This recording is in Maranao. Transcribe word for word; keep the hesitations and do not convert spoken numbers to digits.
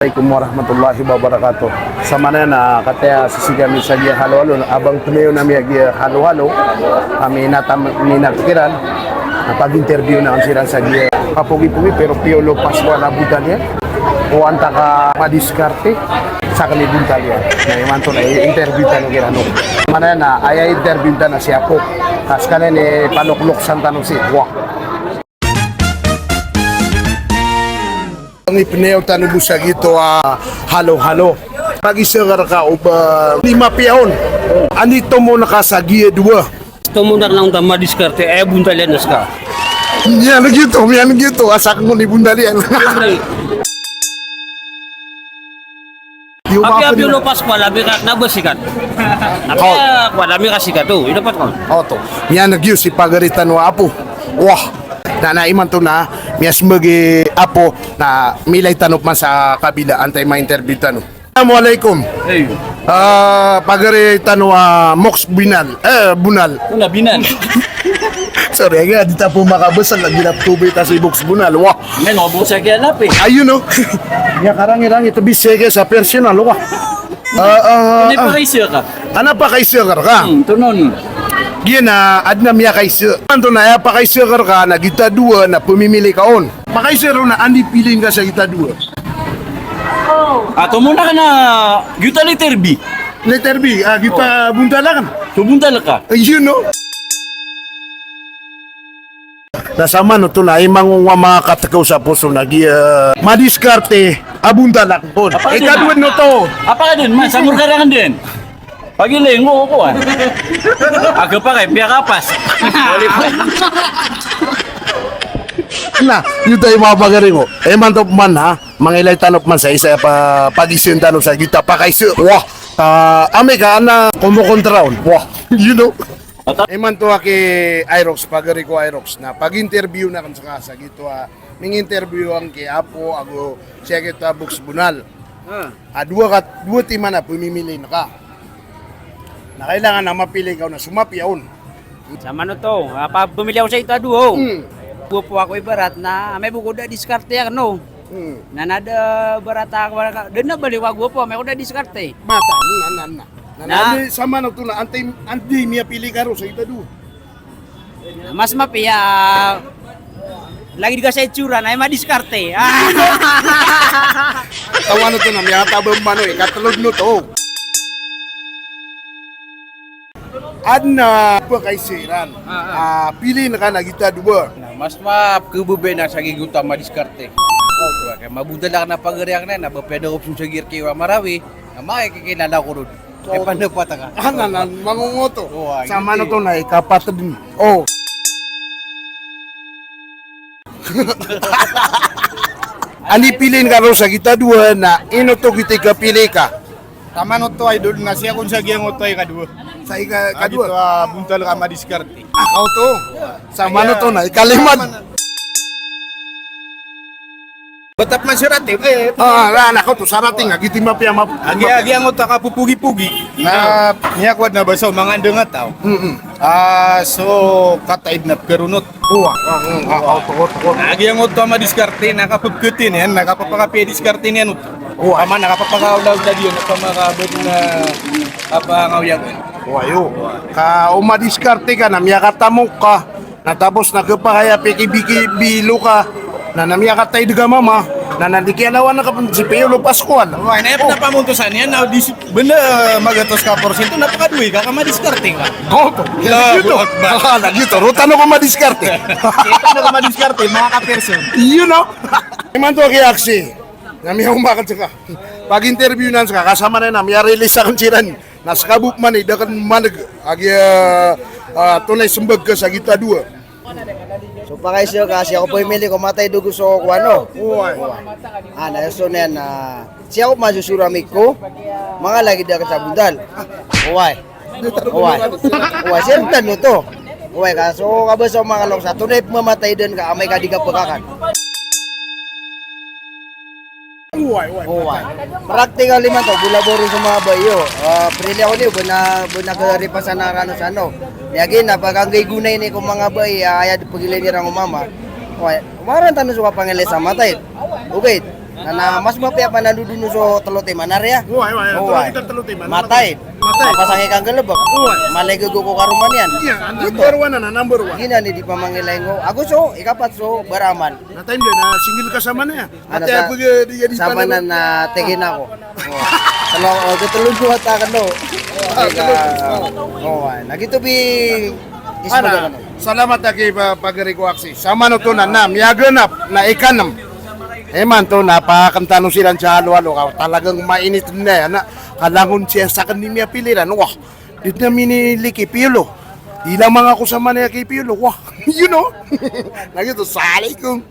Assalamualaikum warahmatullahi wabarakatuh. Samanaya na kataya sisigi ami sa giya halo-halo, abang tmayo na mi a giya halo-halo, ami na tam-, mi na kiran, na pag-interview na siran sa giya kapogi-pogi, pero Piolo Pascual a Buntalian, o antaa ka madiskarte, sakn i Buntalian. Na imanto na i-interview tano kiran, no. Samanaya na aya interview tano si Apo. Ka skaniyan i panokloksan tano si Wah. Ipnayaw tano bo sa gioto a halo-halo. Pagiza ka rka o ba di mapiya on. Anda i tomo ngka sa giya dowa? Tomo ngka na onta madiskarte, aya Buntalian na ska. Miyan gioto, miyan gioto. Asakn i Buntalian. Iyo, apiya Piolo Pascual, apiya ka na ba sikat. Apiya ka na ba sikat, o, ino pat ka. Oto. Miyan giyo si pagari tano a Apo. Wah. Na, na imanto na miyasmbag i Apo, na miilay tano pman sa kabila, antaa i ma-interview tano. Assalamualaikum. Hey. Ah, pagari tano a Moks Binal. Eh, Bunal. Una, Binal. Sorry, aya di ta pn makabasa lagid a tobay ta si Moks Bunal. Wah. Miyan o bo sa giya lapi. Ayon o. Aya karangirangi tbs sa giya sa personal, wah. Ah, ah, ah. Anda i pakaiza ka? Anda i pakaiza ka rka? Hmm, tonaa on. Giya na adn a miyakaiza. Antonaa i pakaiza ka rka na gioto a dowa na pmimili ka on. Pakaiza ron na anda i piliin ka sa gioto a dowa. Ah, tomo ngka na gioto a letter B. Letter B, ah, gioto a Buntal akn. So Buntal ka. Ayon o. Na samanoto na imangongo a manga katkaw sa poso na giya, eh, madiskarte a Buntal akn. Ikadowa oto. Apa ka dn, man, sa morka rakn dn. Pagilay ngo ko, ah. Aga pa kay, piya ka pas. Na, gioto i manga pagari ko. Imanto pman, ha, mangilay tano pman sa isa a pa-, pagizaan tano sa gioto a pakaiza. Wah, ah, amay ka ana komokontra on. Wah, you know. Imanto aki Irox, pagari ko Irox, na pag-interview na akn ska sa gioto a, ah, ming-interview angkai Apo ago sii ko Moks Bunal. Ah. Ah, dowa ka, dowa timan a pmimili ngka. Na kailangan a mapili ka on na so mapiya on. Samanoto, ah, pamili ako sa gioto a dowa. Hmm. Gowapo ako ibarat na amay bo ko da diskarte akn o. Hmm. Na na da ibarat a, da na bali ko a gowapo amay ko da diskarte. Mataan, na, na, na. Na, na, na, samanoto na antaa i, antaa i miyapili ka ron sa gioto a dowa. Mas mapiya, lagid ka sa itsura na aya madiskarte. Tawan oto na miyataba mambo i katlo dn oto. Adn a pakaiza iran. Ah, ah. Ah, piliin ka na gioto a dowa. Na mas mapkhababayaan sa gioto a madiskarte. Oto, kay mabuntal akn a pagari akn na ba pwede ko pn sa giyangkai a Marawi. Na makikilala ko ron. So, ay, pano pata ka? Anan, anan, mangongoto. O, ay, samanoto na ikapat dn. O. Anda i piliin ka ron sa gioto a dowa na ino oto gioto i kapili ka? Samanoto, idol, na sii akn sa giyangkoto a ikadowa. Sa ika-, ah, ikadowa? Gioto a Buntal ka madiskarte. Ah, oto. Samanoto na ikalima dn. Bata pman siran, eh. Ah, ra, na, oto, sarating, ah, gioto i mapiya map-, agi, agi angkoto a kapopogipogi. Na, miyakowa dn a ba so manga ndng a taw. Mm, mm. Ah, so kataid na pkaronot. Owa, ah, ah, ah, oto, oto, oto. Agi angkoto a madiskarte, na kapepkati niyan, na kapapakapiya i diskarte niyan oto. Owa. Ama na kapapakaolaola iyan, na pamakabed na kapangawiyag. Owa, yo. Ka o madiskarte ka na miyakatamok ka. Na tapos na khapakay a pikibiki bilo ka, na, na miyakataid ka mama, na, na di kiyalawan ka pn si Piolo Pascual. Oway, na aya pn a pamontosan iyan na di si-, benda magatos ka porsyento na pakadowa ka, ka madiskarte ka. Oto. Allahu Akbar. Ah, lagid oto. Roo tano ko madiskarte. Roo tano ko madiskarte, manga ka-person. Iyo, no? Imanto aki Aksi. Na miyaoma akn ska. Pag-interview nan ska, ka samanaya na miyarelease akn siran. Na ska bo pman i da akn maneg a giya, ah, tonaa i sembag ka sa gioto a dowa. So pakaiza ka, sii ako pemili ko mataid ago so kowan o. Oway. Ah, na so niyan, ah, sii ako pman so soramik ko, manga lagid akn sa Buntal. Oway. Oway. Oway, sii rktano oto. Oway, ka so kabasa o manga loks a tonaa i pemamataidan ka amay ka di ka pekakan. Oway, oway. Oway. Practical imanto, bo labaw ron so manga bai iyo. Ah, pirili ako niyo, bo na, bo na karipasan a rano sano. Lagid na paganggai gonay niyo ko manga bai, ah, aya di pagilay niyo ran o mama. Oway, omaran tano so kapangilay sa mataid. Ogaid. Na, na mas mapiya pn a dodono so tlo timan ari a. Oway, oway, oway. Tlo timan, tlo timan. Mataid. Mataid. Pasang i kanggalbk. Oway. Malay ggo ko karoma niyan. Iya, number one na, number one. Giyanan i di pamangilay ko. Ago so ikapat so baraman. Na time dn na single ka saman aya. Ano ta, saman na, na tig iyan ako. Tlo, o, tlo, dua ta kano. Oway, na giyoto bi. Ana, salamat a ki pa-, pagari ko aksi. Saman oto na, na miyaganap na ikanm. Imanto na pakn tano siran sa alo-alo ka, talagang mainit na, na kalangon siya sakn di miyapiliran. Wah, di na miniliki piyolo. Ilamang ako saman aya ki piyolo. Wah, you know. Na giyoto, assalamualaikum.